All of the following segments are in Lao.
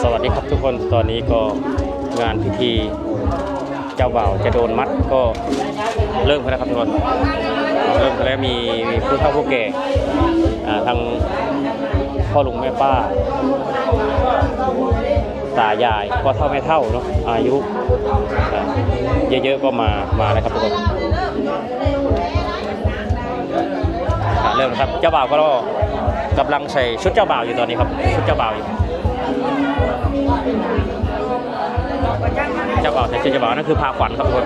ສະຫວັດດີຄັບທຸກຄົນ, ຕອນນີ້ກໍງານພິທີເຈົ້າບ່າວຈະໂດນມັດກໍເລີ່ມຂຶ້ນແລ້ວຄັບທຸກຄົນ. ເລີ່ມຂຶ້ນແລ້ວ ມີ ມີຜູ້ເຖົ້າຜູ້ແກ່ ອາ ທັງພໍ່ລຸງແມ່ປ້າ ຕາຍາຍ ພໍ່ເຖົ້າແມ່ເຖົ້າເນາະ ອາຍຸ ເອີ ເຍີະໆ ກໍມາ ມາແລ້ວຄັບທຸກຄົນ. ອ່າ ເລີ່ມແລ້ວຄັບ. ເຈົ້າບ່າວກໍກຳລັງໃສ່ຊຸດເຈົ້າບ່າວຢູ່ຕອນນີ້ຄັບ, ຊຸດເຈົ້າບ່າວຢູ່. ເຈົ້າບ່າວໃສ່ຊຸດເຈົ້າບ່າວ, ນັ້ນຄືຜ້າຂວັນຄັບທຸກຄົນ.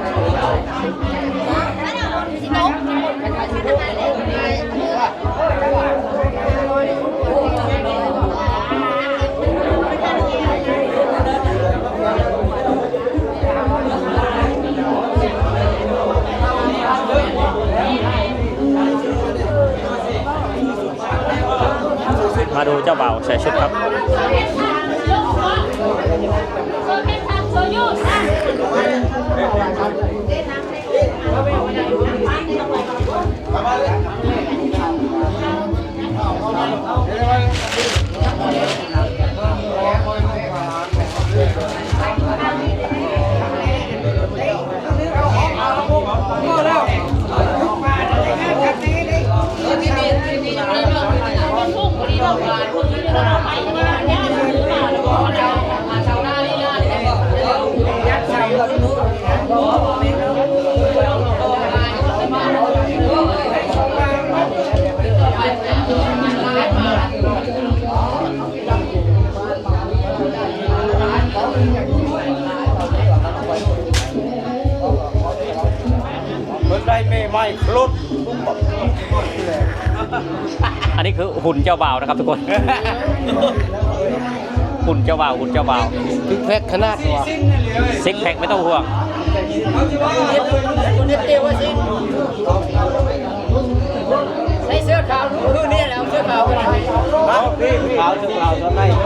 ມາດູເຈົ້າບ່າວໃສ່ຊຸດຄັບ. ເພິ່ນໄດ້ແມ່ໃໝ່ໂຄດ. ອັນນີ້ຄືຫຸ່ນເຈົ້າບ່າວນະຄັບທຸກຄົນ, ຫຸ່ນເຈົ້າບ່າວ, ຫຸ່ນເຈົ້າບ່າວ. ຊິກແພັກຂະໜາດວະ, ຊິກແພັກໄມ່ຕ້ອງຫ່ວງ. ໃສ່ເສື້ອຂາວຄືນີ້ແຫຼະ, ເສື້ອຂາວກໍໄດ້. ເອົາ ພີ່ ຂາວ ເສື້ອຂາວຕອນໃດ? ອັ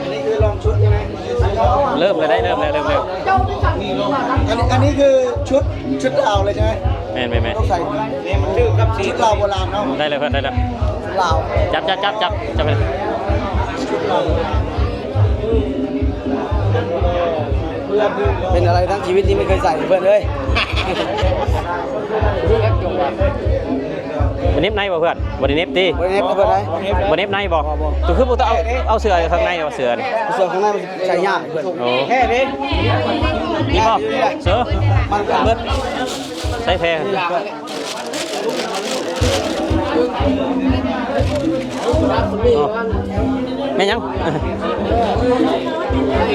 ນນີ້ຄືລອງຊຸດໃຊ່ໄໝ? ເລີ່ມແລ້ວໄດ໋ ເລີ່ມແລ້ວ ເລີ່ມແລ້ວ. ອັນນີ້ ອັນນີ້ຄືຊຸດ ຊຸດລາວເລີຍໃຊ່ໄໝ? ແມ່ນໆໆ. ຕ້ອງໃສ່ ນີ້ມັນຖືກກັບສີ ຊຸດລາວໂບລານເນາະ. ໄດ້ເລີຍເພື່ອນ ໄດ້ແລ້ວ. ລາວ ຈັບ ຈັບ ຈັບ ຈັບ ຈັບໄປ. ເປັນອະໄລທັງຊີວິດນີ້ໄມ່ເຄີຍໃສ່ເພື່ອນເອີຍ. ໄປເນັບໃນບໍ່ເພື່ອນ? ບໍ່ໄດ້ເນັບຕິ? ບໍ່ໄດ້ເນັບເພື່ອນໃດ? ບໍ່ເນັບໃນບໍ່? ບໍ່ ບໍ່. ໂຕຄືບໍ່ຕ້ອງເອົາ ເອົາເສື້ອຂ້າງໃນບໍ່? ເສື້ອນີ້ ເສື້ອຂ້າງໃນມັນໃສ່ຍາກເພື່ອນ. ໂອ້ ແທ້ເດ້. ນີ້ບໍ່? ເສື້ອ ມັນກັນເບິດ. ໃສ່ແພ. ແມ່ນຫຍັງ?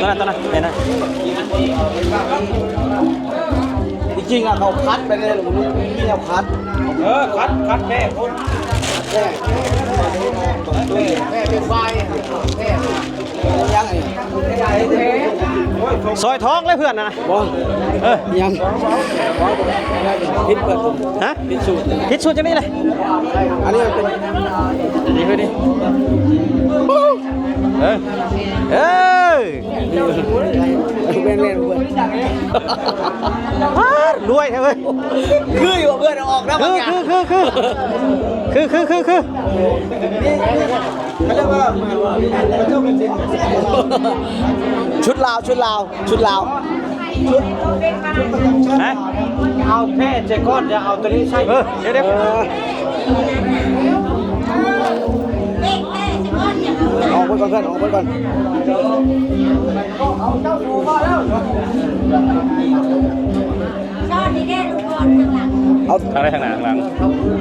ຕົວນັ້ນ ຕົວນັ້ນ ແມ່ນນະ. ທີ່ຈິງອະ ເຂົາຄັດໄປເລີຍ ມີແນວຄັດ. ເອີ ຄັດ ຄັດແພ້ພຸ້ນ ແພ້ ແພ້ເປັນຝ່າຍ ແພ້. ຍັງອີກ ຊອຍທອງເລີຍເພື່ອນນະ. ບໍ່ ເອີ ຍັງ ຜິດເບິດ. ຮະ? ຜິດສູດ ຜິດສູດຈັ່ງໃດລະ? ອັນນີ້ມັນເປັນ ນີ້ຄືນີ້ ເອີ ເອີ ແມ່ນໆ ເພິ່ນ ປາດ ລວຍແທ້ເວີ້ຍ. ຄືຢູ່ບໍ່ເພື່ອນ? ເອົາອອກແລ້ວ ຄື ບາງຢ່າງ ຄື ຄື ຄື ຄື ຄື ຄື ຄື ເຂົາເອີ້ນວ່າ ຊຸດລາວ ຊຸດລາວ ຊຸດລາວ ຊຸດ ຊຸດປະຈຳຊາດ. ເອົາແພ້ໃສ່ກ່ອນ ຢ່າເອົາໂຕນີ້ໃສ່. ເອີ ດຽວ ດຽວ ເອີ ອອກໄປກ່ອນເພື່ອນ ອອກໄປກ່ອນ. ເອົາທາງໃດ? ທາງໜ້າ ທາງຫຼັງ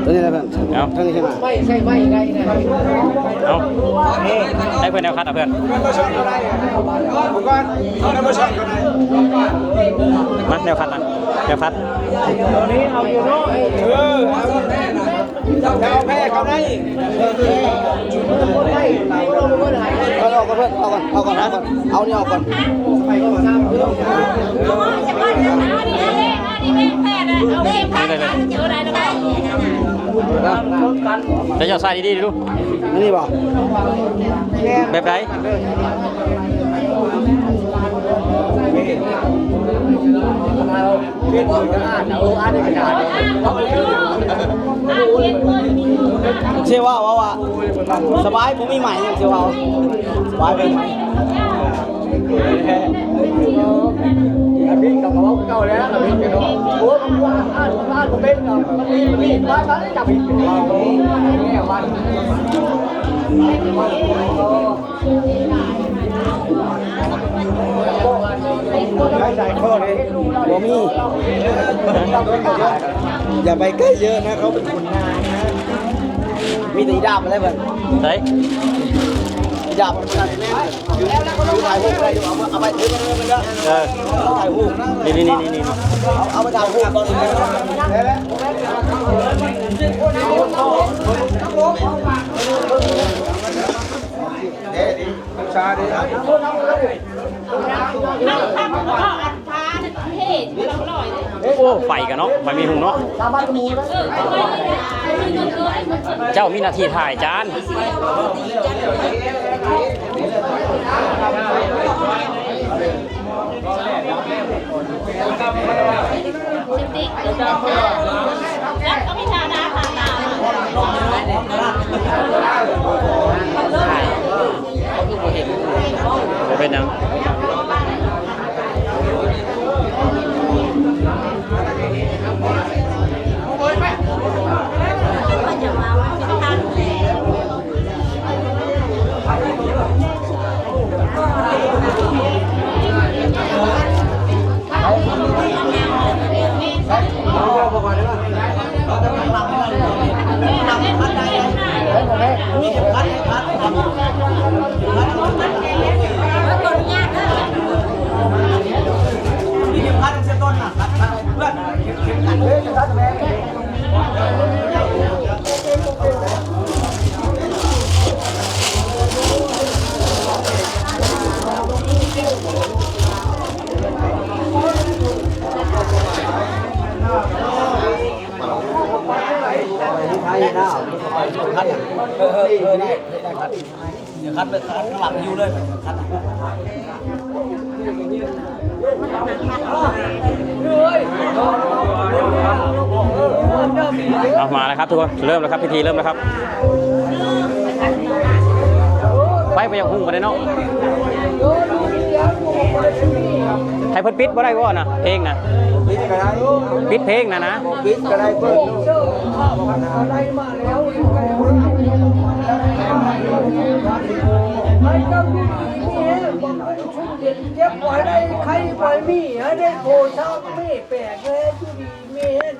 ໂຕນີ້ແຫຼະເພື່ອນ. ເອົາ ທາງນີ້ ທາງໜ້າ ໄມ້ໃຊ້ໄມ້ໄດ້ນະ. ເອົາ ໃຫ້ເພື່ອນແນວຄັດ ເອົາເພື່ອນ ມາແນວຄັດນະ ແນວຄັດ. ໂຕນີ້ເອົາຢູ່ເນາະ ເອີ ເອົາ ເອົາແພ້ເຂົ້າໃນ. ເອົາອອກກ່ອນເພື່ອນ ເອົາກ່ອນ ເອົາກ່ອນ ເອົາກ່ອນ ເອົານີ້ອອກກ່ອນ. ນີ້ໄດ້ເລີຍ ແຕ່ເຈົ້າໃສ່ດີໆດູ. ອັນນີ້ບໍ່? ແບບໃດ? ເປັນກະດາດ ເອົາ ອັນນີ້ກະດາດ. ເຊວ່າເວົ້າວ່າ ສະບາຍບໍ່ມີໃໝ່ ເຊວ່າ ສະບາຍບໍ່ມີໃໝ່. ອັນນີ້ກໍເວົ້າເກົ່າແລ້ວ ອັນນີ້ກໍ ໂອ້ ມັນວ່າອ່ານ ອ່ານບໍ່ເປັນ ມັນມີ ມັນມີ ໄປ ໄປ ຈັບຜິດ ແນວມັນ. ບໍ່ມີ ຢ່າໄປໃກ້ເຍີະນະ ເຂົາເປັນຄົນງ່າຍນະ ມີແຕ່ອີດາບໄປແລ້ວເພິ່ນ ໃສ ອີດາບ ເອີ ຖ່າຍຮູບໄດ້ຢູ່ ເອົາໄປ ເອົາໄປ ເອີ ຖ່າຍຮູບ ນີ້ໆໆ ເອົາ ເອົາໄປຖ່າຍຮູບກ່ອນ. ໂອ້ ໄຟກະເນາະ ໄຟມີຫຸງເນາະ ເຈົ້າມີໜ້າທີ່ຖ່າຍຈານ. ບໍ່ເປັນຫຍັງ. ເອົາ ມາແລ້ວຄັບທຸກຄົນ ເລີ່ມແລ້ວຄັບ ພິທີເລີ່ມແລ້ວຄັບ. ໄຟບໍ່ຢາກຫຸງປານໃດເນາະ ໃຫ້ເພິ່ນປິດບໍ່ໄດ້ບໍ່ນະ ເພງນະ ປິດເພງນະນະ ປິດກະໄດ້ ເປີດ ເຈັບບໍ່ໃຫ້ໄດ້ ໄຂ້ບໍ່ໃຫ້ມີ ໃຫ້ໄດ້ໂພຊາເມແປດ ໃຫ້ຢູ່ດີມີແຮງ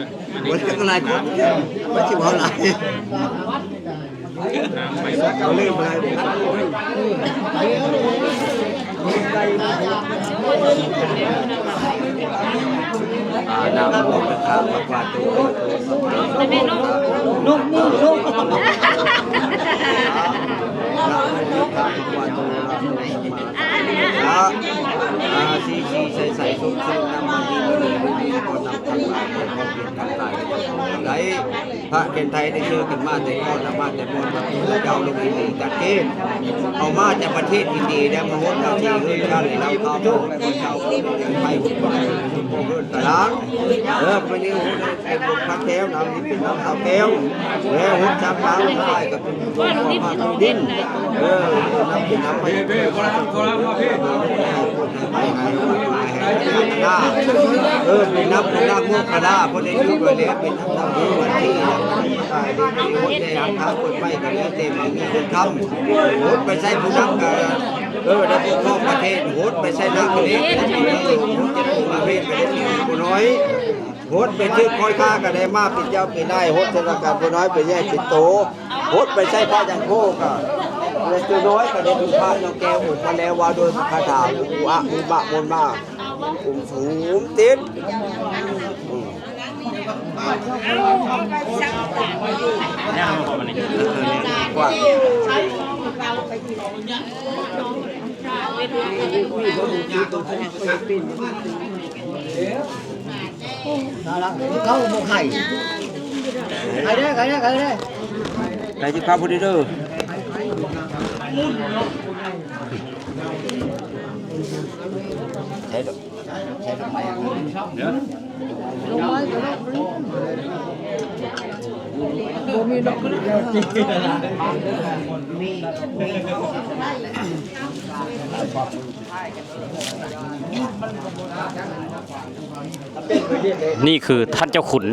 ບໍ່ໄດ້ຫຼາຍຄົນ ມັນຊິເວົ້າຫຼາຍ. ໄດ້ ພະແກ່ນໄທໄດ້ເຊີນກັນມາແຕ່ກ່ອນ ລະມາແຕ່ກ່ອນ ພະພຸດທະເຈົ້າລົງອິນດີຈັດເກນ ເອົາມາຈາກປະເທດອິນເດຍ ມາຮອດເຮົາທີ່ເຮືອນຊານໃນລາວເຮົາ ເຮົາໄປໄປເຮືອນຕະຫຼາງ ເອີ ໄປນີ້ເປັນລົມພັດແກ້ວ ນ້ຳນີ້ເປັນນ້ຳສາວແກ້ວ ແລ້ວຮົດຈາກລາວຫຼາຍກໍເປັນ ເອີ ເປັນນ້ຳ ເປັນນ້ຳໄປ ເອີ ເປັນນ້ຳຂອງນາງໂມກຂະລາ ເພິ່ນໄດ້ຢູ່ດ້ວຍແລ້ວ ເປັນນ້ຳ ນ້ຳ ນ້ຳ ຕາຍໄດ້ ໄດ້ຮັບທາງເພິ່ນໄປ ກໍແລ້ວແຕ່ມັນມີຄົນທຳ ຫົດໄປໃສ່ຜູ້ນຳກໍ ເອີ ໄດ້ປົກຄອງປະເທດ ຫົດໄປໃສ່ນັກເລງ ເອີ ຫົດເຈັດຜູ້ນຳເລງ ກໍໄດ້ຜູ້ນ້ອຍ ຫົດໄປຖືກຄອຍຂ້າກໍໄດ້ມາເປັນເຈົ້າເປັນນາຍ ຫົດໃສ່ນັກການຜູ້ນ້ອຍເປັນໃຫຍ່ເປັນໂຕ ຫົດໄປໃສ່ພະຍັງໂຄກະ ແລະ ຕົວນ້ອຍກໍໄດ້ຖືພະຍອງແກ້ວອົບມາແລ້ວ ວ່າໂດຍຄາຖາ ອຸອະ ມຸມະ ມຸນມາ ອຸມສູງອຸມຕິດ ອືມ ແນວນັ້ນບໍ່ ບັດນີ້ ເອີ ກວ້າງ. ເຂົ້າບໍ່ໄຂ່ ໄຂ່ເດ້ ໄຂ່ເດ້ ໄຂ່ເດ້ ໄຂ່ທີ່ເຂົ້າພໍດີເດີ. ໃສ່ດອກ ໃສ່ດອກໄມ້ ນີ້ຄືທ່ານເຈົ້າຂຸນ.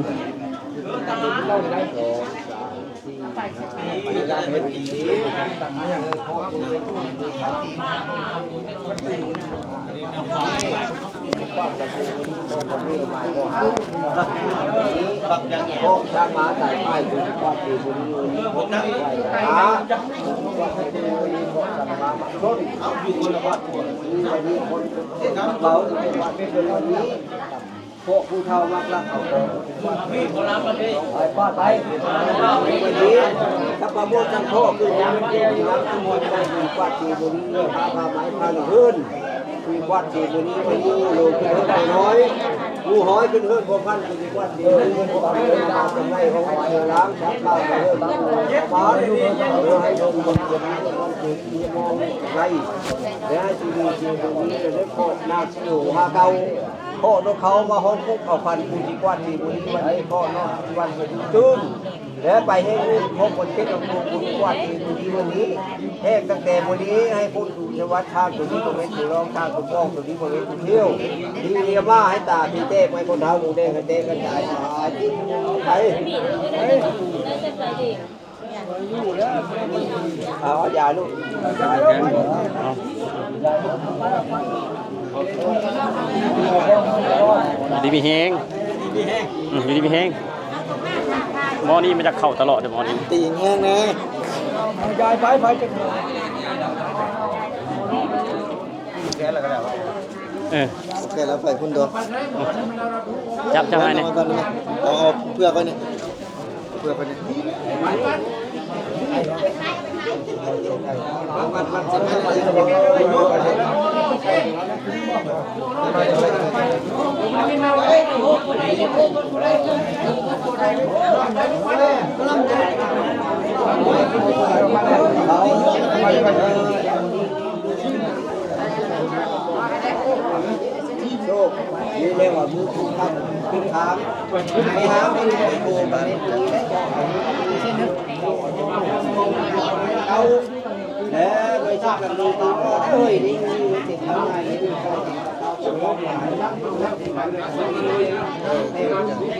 ພວກຜູ້ເຖົ້າມັກລັກເອົາຂອງ ໄປ ປອດໄພ ຖ້າປະໂມດຈັນພໍ່ຄືນ ກວາດເສຍບໍ່ດີ ເລື່ອງຜ້າ ຜ້າໄໝ ຜ້າເຮືອນ ຄືກວາດເສຍບໍ່ດີ ໄປຢູ່ໂລກຂຶ້ນເຮືອນນ້ອຍ ຢູ່ຫ້ອຍຂຶ້ນເຮືອນ ພວກພັນຄືກວາດເສຍບໍ່ດີ ເຮືອນຂອງເຮືອນ ມາຈຳໄລ ຂອງເຮືອນລ້າງ ຊັກຜ້າເຮືອນ ປານ ເພື່ອໃຫ້ລົມ ໄດ້ ແລະ ຊິມີເສຍບໍ່ດີ ແລະ ເພາະນາຊິໂອຫາເກົ່າ ເພາະນກເຂົາມາຮ້ອງຄຸກເອົາພັນ ຜູ້ທີ່ກວາດທີ່ບໍ່ດີ ວັນນີ້ເພາະນອນວັນບໍ່ຕື່ນ ແລະ ໄປແຫ່ງອື່ນ ເພາະຄົນເຈັບຂອງຜູ້ທີ່ກວາດທີ່ບໍ່ດີ ວັນນີ້ແຫ້ງຕັ້ງແຕ່ມື້ນີ້ ໃຫ້ພົ້ນຢູ່ໃນວັດທາງຕົວນີ້ບໍ່ແມ່ນຜູ້ລອງ ທາງຕົວປອງຕົວນີ້ບໍ່ແມ່ນຜູ້ທ່ຽວ ທີ່ເລຍມາໃຫ້ຕາທີ່ແຕກ ໃຫ້ຄົນເຖົ້າໜູແດງໃຫ້ແຕກກະຈາຍ ໄປ ໄປ. ເອົາຢາລູກ ຢູ່ດີມີແຮງ ຢູ່ດີມີແຮງ ໝໍນີ້ມັນຢາກເຂົ້າຕະຫຼອດເດ້ ໝໍນີ້ ຕີແຮງແນ່ ຢາຍໄປ ໄປຈັກ ແກ້ແລ້ວກະແລ້ວ ເອີ ໂອເຄ ແລ້ວໄປພຸ້ນຕົວະ ຈັບ ຈັບໃຫ້ແນ່ ເອົາ ເອົາເພື່ອໄປນີ້ ເພື່ອໄປນີ້ ໂຊກ ນີ້ແຫຼະວ່າມື້ຄືຄັກຄືຄາມ ໄປຫາເບິ່ງໄປໂກກັນນີ້ ເອົາ ແລະ ໄປຈັບກັນນີ້ ເອີຍ ນີ້ ນີ້ ນີ້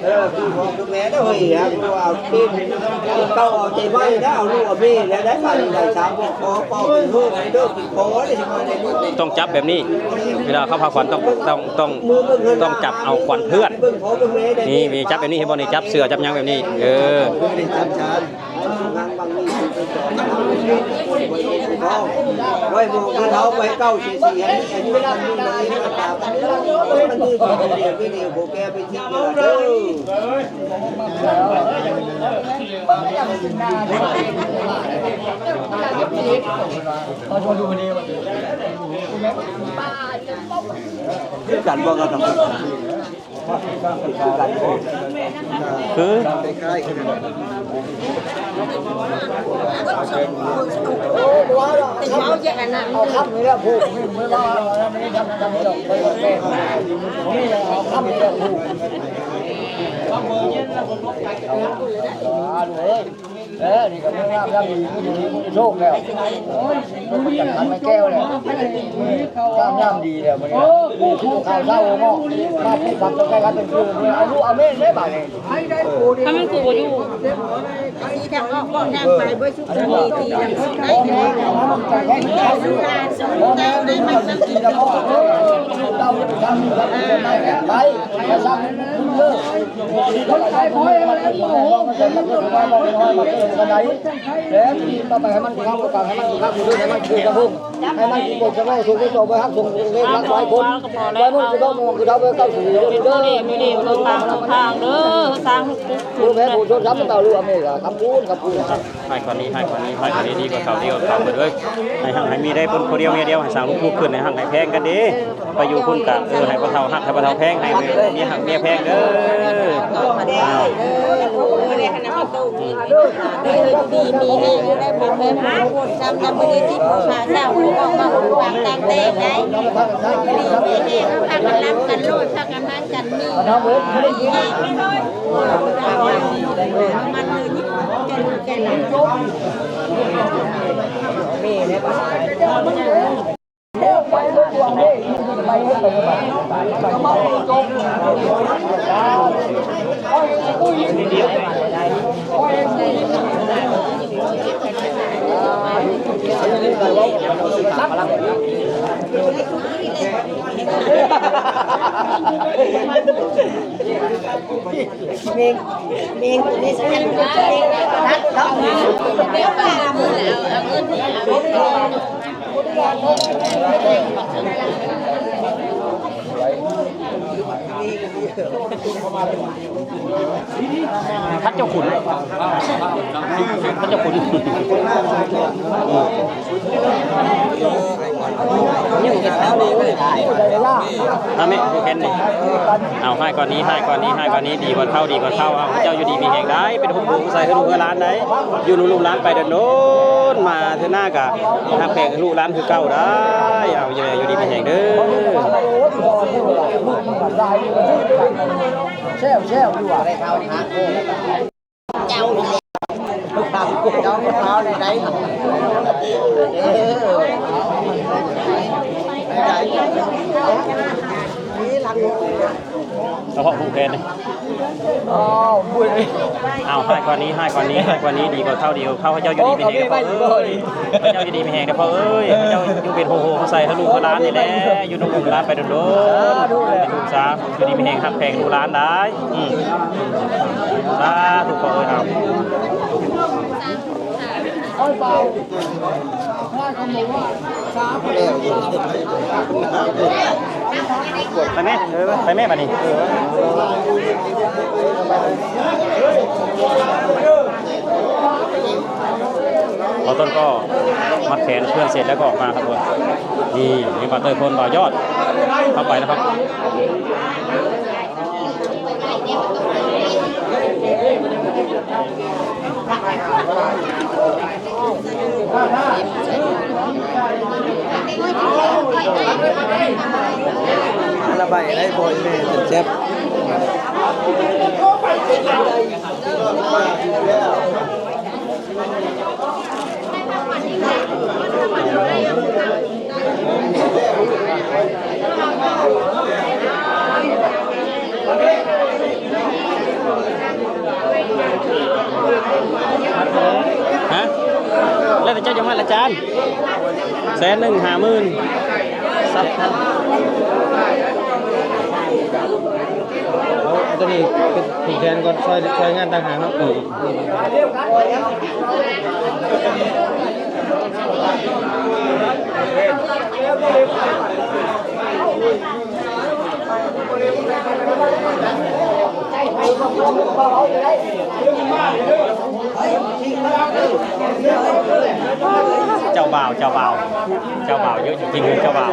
ເອີ ຄືພໍ່ຄືແມ່ເດີ ເອີຍ ເອົາເປັນເກົ່າ ເອົາໃຈໄວ້ນະ ເອົາລູກເອົາເມຍແລ້ວໄດ້ ບາດນີ້ໄດ້ສາມຄົນ ຂໍ ຂໍເປັນລູກເດີ ເປັນພໍ່ເດີ ຊິມາໄດ້ລູກ ຕ້ອງຈັບແບບນີ້ ເວລາເຂົາພາຂວັນຕ້ອງ ຕ້ອງ ຕ້ອງ ຕ້ອງຈັບເອົາຂວັນເພື່ອນ ນີ້ ນີ້ ຈັບແບບນີ້ ເຫັນບໍ່ນີ້ ຈັບເສື້ອ ຈັບຫຍັງແບບນີ້ ເອີ ຈັບຈານ ນັ່ງບັງນີ້ ໄວ້ໝູ່ເຂົາໄປເກົ້າສີ່ສີ່ ອັນນີ້ ອັນນີ້ມັນມີ ມັນມີ ມັນມີ ມັນມີ ແກໄປ ຄືກັນບໍ່ກັນດອກ ຄືກັນບໍ່ ຄື ເອີ ນີ້ກະງາມຍາມດີ ຜູ້ດີຜູ້ໂຊກແລ້ວ ໂອ້ຍ ມັນຈັກພັນແກ້ວແລ້ວ ງາມຍາມດີແລ້ວມື້ນີ້ ເອີ ຜູ້ຂາວເຊົ້າເນາະ ມາຜູ້ພັກໃກ້ກັນເປັນຄູ່ ເອົາລູກເອົາເມຍໄດ້ບາດນີ້ ຖ້າມັນກູບໍ່ຢູ່ ທີ່ທາງອອກ ບອກທາງໄປ ເບິດສຸກສະເໝີ ທີ່ນຳສຸກໄດ້ ສຸກໄດ້ ສຸກໄດ້ ໄດ້ມັນນຳກິນ ໄປ ໄປ ແລ້ວຕໍ່ໄປໃຫ້ມັນເຂົ້າກັນ ໃຫ້ມັນເຂົ້າກັນ ໃຫ້ມັນຄືກັນພຸ້ນ ໃຫ້ມັນກິນໝົດຊະເນາະ ສົງໄປຕໍ່ໄປຮັກສົງເລັກຮັກຫຼາຍຄົນ ໄວ້ມັນຄືເກົ່າ ຄືເກົ່າໄປເກົ່າ ຢູ່ດີມີແຮງ ເດີ ທາງເດີ ທາງລູກປຸກ ແມ່ຜູ້ຊົນສາມເຕົ້າ ລູກອາເມກະ ຄຳຄູນ ຄຳຄູນ. ໃຫ້ກວ່ານີ້ ໃຫ້ກວ່ານີ້ ໃຫ້ກວ່ານີ້ ດີກວ່າເກົ່າ ດີກວ່າເກົ່າເບິດເອີຍ. ໃຫ້ຮັ່ງໃຫ້ມີໄດ້ ຄົນ ຄົນດຽວເມຍດຽວ ໃຫ້ສ້າງລູກຂຶ້ນ ໃຫ້ຮັ່ງໃຫ້ແພງກັນເດີ ໄປຢູ່ພຸ້ນກະ ເອີ ໃຫ້ພໍ່ເຖົ້າຮັກ ໃຫ້ພໍ່ເຖົ້າແພງ ໃຫ້ເມຍຮັກເມຍແພງເດີ. ອ້າວ ດີມີແຮງ ໄດ້ບຸນໄດ້ມາ ໂພດຊ້ຳນຳ ມື້ນີ້ຊິບກວ່າເຊົ້າ ອອກມາຫູຟັງຕ່າງແຕ່ງໄດ້ ດີມີແຮງ ພາກັນລຳກັນໂລດ ພາກັນຮັກກັນມີ ດີມີແຮງ ມັນເລີຍນີ້ ແກ່ນແກ່ນ ເມງ ເມງ ຕົວນີ້ສຳຄັນ ເມງ ເອົາເງິນນີ້ ເອົາເງິນນີ້ ເອົາເງິນນີ້ ຄັດເຈົ້າຂຸນ ຄັດເຈົ້າຂຸນ ເອົາແມ່ຜູ້ແຂນນີ້ ເອົາ ໃຫ້ກ່ອນນີ້ ໃຫ້ກ່ອນນີ້ ໃຫ້ກ່ອນນີ້ ດີກວ່າເກົ່າ ດີກວ່າເກົ່າ ເອົາ ເຈົ້າຢູ່ດີມີແຮງໄດ້ ເປັນຮົ່ມໂພໃສ່ເຮືອນລູກເຮືອນຫຼານໄດ້ ຢູ່ນຳລູກຫຼານໄປດົນໆ ມາເທື່ອໜ້າກະຮັກແພງລູກຫຼານຄືເກົ່າໄດ້ ເອົາ ຢູ່ ຢູ່ດີມີແຮງເດີ. ແຊວໆ ຢູ່ວ່າ ເຈົ້ານີ້ແຫຼະ ເຈົ້າເອົາໄດ້ ເອີ ເອົາເພາະຜູ້ແຂນນີ້ ເອົາ ໃຫ້ກ່ອນນີ້ ໃຫ້ກ່ອນນີ້ ໃຫ້ກ່ອນນີ້ ດີກວ່າເກົ່າ ດີກວ່າເກົ່າ ໃຫ້ເຈົ້າຢູ່ດີມີແຮງເດີພໍ່ເອີຍ ໃຫ້ເຈົ້າຢູ່ດີມີແຮງເດີພໍ່ເອີຍ ໃຫ້ເຈົ້າຢູ່ເປັນໂຮໂຮໃສ່ເຮັດລູກເຮັດຫຼານນີ້ແຫຼະ ຢູ່ນຳລູກຫຼານໄປດົນໆ ໃຫ້ລູກສາ ຢູ່ດີມີແຮງ ຮັກແພງລູກຫຼານໄດ້ ອືມ ສາທຸພໍ່ເອີຍ ເອົາ ໄປແມ່ ໄປແມ່ບາດນີ້ ບ່າວຕົ້ນກໍມັດແຂນເພື່ອນເສັດແລ້ວກໍອອກມາຄັບທຸກຄົນ ນີ້ ມີບ່າວເຕີຍພົນ ບ່າວຍອດ ເຂົ້າໄປແລ້ວຄັບ. ລະບາຍໄດ້ບໍ່ ອີ່ແມ່ ແຊບໆ. ຮະ ແລ້ວແຕ່ເຈົ້າຈະມັດລະຈານ ແສນໜຶ່ງ ຫ້າໝື່ນ ເອົາ ຕົວນີ້ເປັນຜູ້ແທນກ່ອນ ຊ່ອຍ ຊ່ອຍງານຕ່າງຫາກເນາະ ເອີ. ເຈົ້າບ່າວ ເຈົ້າບ່າວ ເຈົ້າບ່າວເຍາະຈິງໆ ເຈົ້າບ່າວ.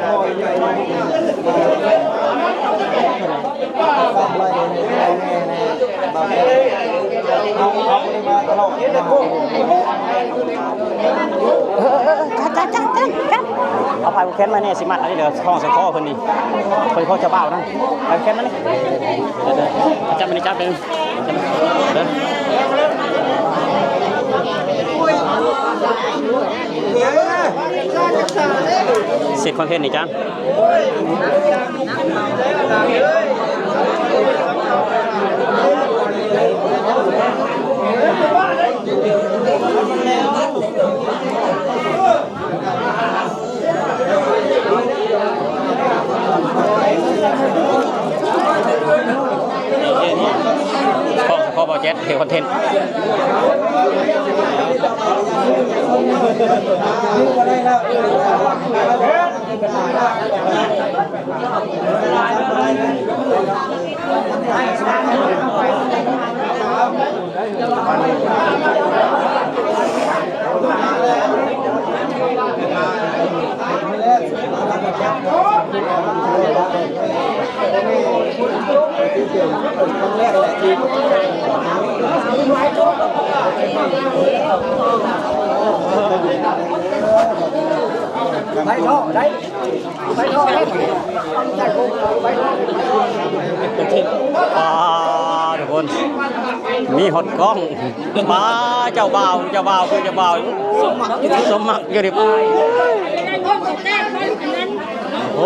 ເອີ ເອີ ເອີ ຈັບ ຈັບ ຈັບ ຈັບ ຈັບ ເອົາຜ້າຜູກແຂນມາແດ່ ຊິມັດອັນນີ້ເດີ ຄອງໃສ່ຄໍເພິ່ນນີ້ ເພິ່ນຂໍເຈົ້າບ່າວນຳ ຜ້າຜູກແຂນມານີ້ ຈັບອັນນີ້ ຈັບເດີ ເດີ ເສັດຄອນເທັນນີ້ຈ້າ. ຂໍ ຂໍບໍ່ແຈັດ ເຮັດຄອນເທັນ. ໄປເທາະໄດ້ ໄປເທາະໄດ້ ໄປເທາະໄດ້ ໄປເທາະໄດ້ ປາດ ທຸກຄົນ ມີຮອດກ້ອງ ປາດ ເຈົ້າບ່າວ ເຈົ້າບ່າວ ຄືເຈົ້າບ່າວ ສົມມັກຢູ່ ສົມມັກຢູ່ນີ້ ໂອ້ຍ ໂອ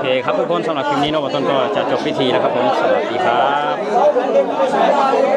ເຄຄັບທຸກຄົນ ສຳລັບຄລິບນີ້ເນາະ ບ່າວຕົ້ນກໍຈະຈົບພິທີແລ້ວຄັບຜົມ ສະຫວັດດີຄັບ.